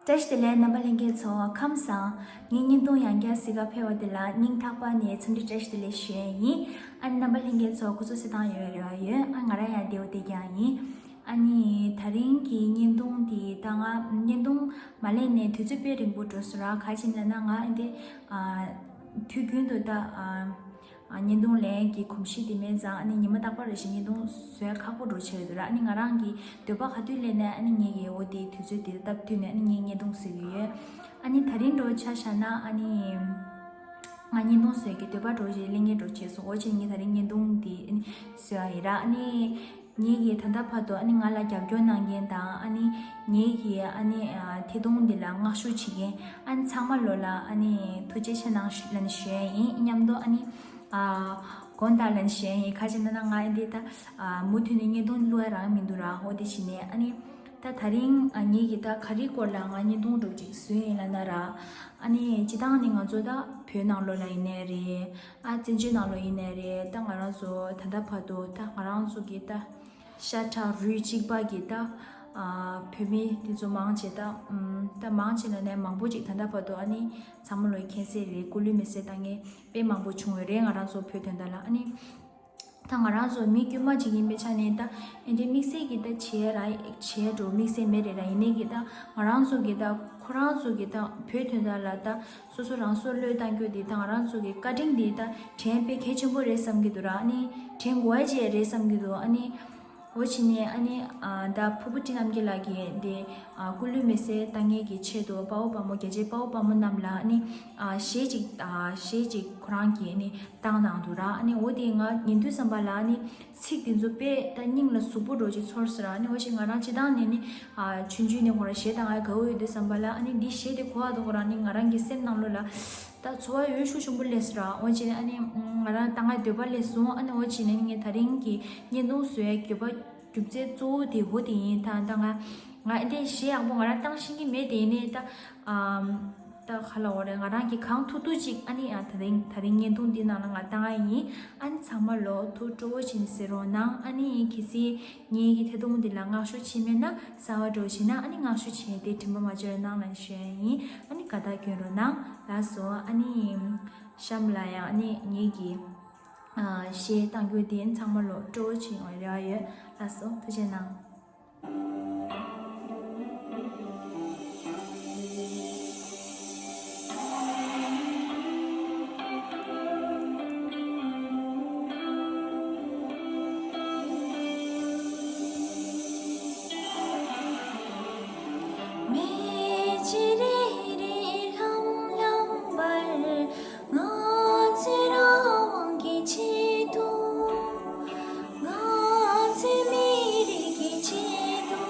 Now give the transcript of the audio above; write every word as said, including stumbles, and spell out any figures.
བཀྲ་ཤིས་བདེ་ལེགས། རྣམ་པ་ལྷན་རྒྱས་ཚོ་ཁམས་བཟང་། ངས་བརྙན་ཐུང་ཡང་བསྐྱར་གཟིགས་ག་ཕེབས་པ་དེ་ལ་སྙིང་ཐག་པ་ནས་འཚམས་འདྲི་བཀྲ་ཤིས་བདེ་ལེགས་ཞུ་ཡས་ཡིན། ཨ་ནི་རྣམ་པ་ལྷན་རྒྱས་ཚོ་སྐུ་གཟུགས་གསལ་ཐང་ཡོད་རེ་བ་ཡོད། ཨ་ང་རང་ཡང་བདེ་པོ་བསྡད་ཀྱི་ཡིན། ཨ་ནི་ད་རིང་གི་བརྙན་ཐུང་དེ་ད་ང་བརྙན་ཐུང་མ་ལས་ནས་དུས་ཚོད་དཔེ་རིང་པོ་འགྲོ་སོང་ར། ག་ཅི་ལབ་ན་ང་འདི་ཨ་དུས་རྒྱུན་དུ་ད་ཨ། ཨ་བརྙན་ཐུང་ལེན་གྱི་གོམས་གཤིས་དེ་མེད་ཙང་ཨ་ནི་ཉི་མ་རྟག་པར་རེ་བཞིན་བརྙན་ཐུང་བཟོ་ཡ་ཁག་པོ་འགྲོ་ཆེ་རེད་འདུག་ར། ཨ་ནི་ང་རང་གི་འདོད་པ་ག་དུས་སླེབས་ནས་ཨ་ནི་ངེད་ཀྱི་འོ་དེའི་དུས་ཚོད་དེ་སྟབས་བསྟུན་ནས་ཨ་ནི་ངས་བརྙན་ཐུང་བཟོ་གི་ཡོད། ཨ་ནི་ད་རིང་འགྲོ་ཆ་བཞག་ན་ཨ་ནི་ང་བརྙན་ཐུང་བཟོ་ཡ་གི་འདོད་པ་འགྲོ་ཆེ་གླེང་ངེས་འགྲོ་ཆེ་སོང་། འོ་ཆེ་ངས་ད་རིང་བརྙན་ཐུང་དེ་ཨ་ནི་བཟོ་ཡ་ཡིན་ར། ཨ་ནི། ངེད་ཀྱིས་ད་ལྟ་བར་དུ་ཨ་ནི་ང་ལ་རྒྱབ་སྐྱོར་གནང་མཁན་དང་ཨ་ནི་ངེད་ཀྱི་ཨ་ནི་ཨ་ཐད་གཏོང་འདི་ལ་མངགས་ཞུ་བྱེད་མཁན་ཨ་ནི་ཚང་མ་ལོ་ལ་ཨ་ནི་ཐུགས་རྗེ་ཆེ་གནང་ཞུ་ལབ་ནས་ཞུ་ཡ་ཡིན། མཉམ་དུ་ཨ་ནི་ཨ་དགོངས་དག་ལབ་ནས་ཞུ་ཡ་ཡིན། ག་ཅི་ལབ་ན་ང་ཨ་འདི་ད་ཨ་མུ་མཐུད་ནས་བརྙན་ཐུང་བླུག་ཡ་རང་མི་འདུག་ར། འོ་དེ་བྱས་ནས་ཨ་ནི་ད་ད་རིང་ཨ་ངེད་ཀྱིས་ད་ག་རེའི་སྐོར་ལ་ང་བརྙན་ཐུང་འདྲ་པོ་ཅིག་བཟོས་ཡིན་ལབ་ན་ར། ཨ་ནི་སྤྱིར་བཏང་ནི་ང་ཚོ་ད་བོད་ནང་ལོགས་ལ་ཡིན་ནའི་རེད། ཨ་བཙན་བྱོལ་ནང་ལོགས་ཡིན་ནའི་རེད། ད་ང་རང་ཚོ་ད་ལྟ་བར་དུ་ད་ང་རང་ཚོ་གི་ད་ཤ་ཁྲག་རུས་གཅིག་པ་གི་ད་ཨ་བོད་མི་དེ་ཚོ་མང་ཆེ་ད་ཨམ་ད་མང་ཆེ་ལ་ནས་མང་པོ་ཅིག་ད་ལྟ་བར་དུ་ཨ་ནི་ཚང་མ་ལོ་ཡི་མཁྱེན་གསལ་རེད། སྐུ་ལུས་མེ་སྲེག་བཏང་མཁན་དཔེ་མང་པོ་བྱུང་ཡོད་རེད། ང་རང་ཚོ་བོད་དོན་དག་ལ་ཨ་ནི་ད་ང་རང་ཚོ་མི་དཀྱུས་མ་ཅིག་ཡིན་པའི་ཆ་ནས་ད་ཨེ་འདྲའི་དམིགས་བསལ་གྱི་ད་བྱས་ར་བྱས་འགྲོ་དམིགས་བསལ་མེད་རེད་ར། ཡིན་ནའི་གི་ད་ང་རང་ཚོ་གི་ད་ཁོ་རང་ཚོ་གི་ད་བོད་དོན་དག་ལ་ད་སོ་སོ་རང་སྲོག་བློས་བཏང་རྒྱུ་དེ་ད་ང་རང་ཚོ་གི་བཀའ་དྲིན་དེ་ད་དྲན་དཔེ་གལ་ཆེན་པོ་རེད་བསམ་གྱི་འདུག་ར། ཨ་ནི་དྲན་དགོས་ཡ་ཅིག་རེད་བསམ་གྱི་འདུག་ཨ་ནི་འོ་བྱས་ནས་ཨ་ནི་ཨ་ད་ཕུར་བུ་ཊི་རྣམ་རྒྱལ་ལགས་ཀྱིས་དེ་ཨ་སྐུ་ལུས་མེ་སྲེག་བཏང་མཁན་གྱི་ཆེད་དུ་དཔའ་བོ་དཔའ་མོ་རྒྱལ་གཅེས་དཔའ་བོ་དཔའ་མོ་རྣམས་ལ་ཨ་ནི་ཨ་གཞས་ཅིག་ཨ་གཞས་ཅིག་ཁོ་རང་གིས་ཨ་ནི་བཏང་བཏང་འདུག་ར། ཨ་ནི་འོ་དེ་ང་ཉན་དུས་ཙམ་པ་ལ་ཨ་ནི་ཚིག་དེ་ཚོ་དཔེ་ད་སྙིང་ལ་ཟུག་པོ་འདྲ་པོ་ཅིག་ཚོར་སོང་ར། ཨ་ནི་འོ་ཞིག་ང་རང་སྤྱིར་བཏང་ནས་ནི་ཨ་ཆུང་ཆུང་ནས་ཁོ་རང་གཞས་བཏང་ཡ་དགའ་པོ་ཡོད་དུས་ཙམ་པ་ལ་ཨ་ནི་འདི་གཞས་དེ་གོ་བ་དང་ཁོ་རང་ནི་ང་རང་གི་སེམས་ནང་ལོགས་ལ་ད་ཚོར་བ་ཡོད་ཤུགས་ཆེན་པོ་སླེབས་སོང་ར། འོ་བྱས་ནས་ཨ་ནི་ང་རང་བཏང་ཡ་འདོད་པ་སླེབས་སོང་། ཨ་ནི་འོ་བྱས་ནས་ངས་ད་རིང་གི་བརྙན་ཐུང་བཟོ་ཡ་འདོད་པ་རྒྱུ་མཚན་གཙོ་བོ་དེ་འོ་དེ་ཡིན། ད་ད་ང་ང་འདི་གཞས་ཡག་པོ་ང་རང་བཏང་ཤེས་ཀྱི་མེད། དེ་ཡིན་ནའི་ད་ཨམ་ད་ག་ལབ་དགོས་རེད། ང་རང་གིས་གང་ཐུབ་ཐུབ་ཅིག་ཨ་ནི་ཨ་ད་རིང་ད་རིང་བརྙན་ཐུང་འདི་ནང་ལ་ང་བཏང་ཡ་ཡིན། ཨ་ནི་ཚང་མ་ལོ་ཐུགས་སྤྲོ་བོ་བྱས་ནས་གཟིགས་རོགས་གནང་། ཨ་ནི་གལ་སྲིད་ངེད་ཀྱི་ཐད་གཏོང་འདི་ལ་མངགས་ཞུ་བྱས་མེད་ན་གསར་པ་འདྲ་པོ་བྱས་ན་ཨ་ནི་མངགས་ཞུ་བྱས་ཏེ་དྲན་པ་མ་བརྗེད་རོགས་གནང་ལབ་ཞུ་ཡ་ཡིན། ཨ་ནི་དགའ་རྟགས་སྐྱོན་རོགས་གནང་། ལགས་སོ། ཨ་ནི་གཤམ་ལ་ཡང་ཨ་ནི་ངེད་ཀྱི་ཨ་གཞས་བཏང་རྒྱུ་དེ་ཚང་མ་ལོ་སྤྲོ་བོ་བྱེད་ཡོང་རེ་བ་ཡོད། ལགས་སོ། ཐུགས་རྗེ་གནང་། མེ་ལྕེ་རེ་རེ་ལྷང་ལྷང་འབར། ང་ཚོའི་རང་དབང་གི་ཆེད་དུ། ང་ཚོའི་མི་རིགས་ཀྱི་ཆེད་དུ།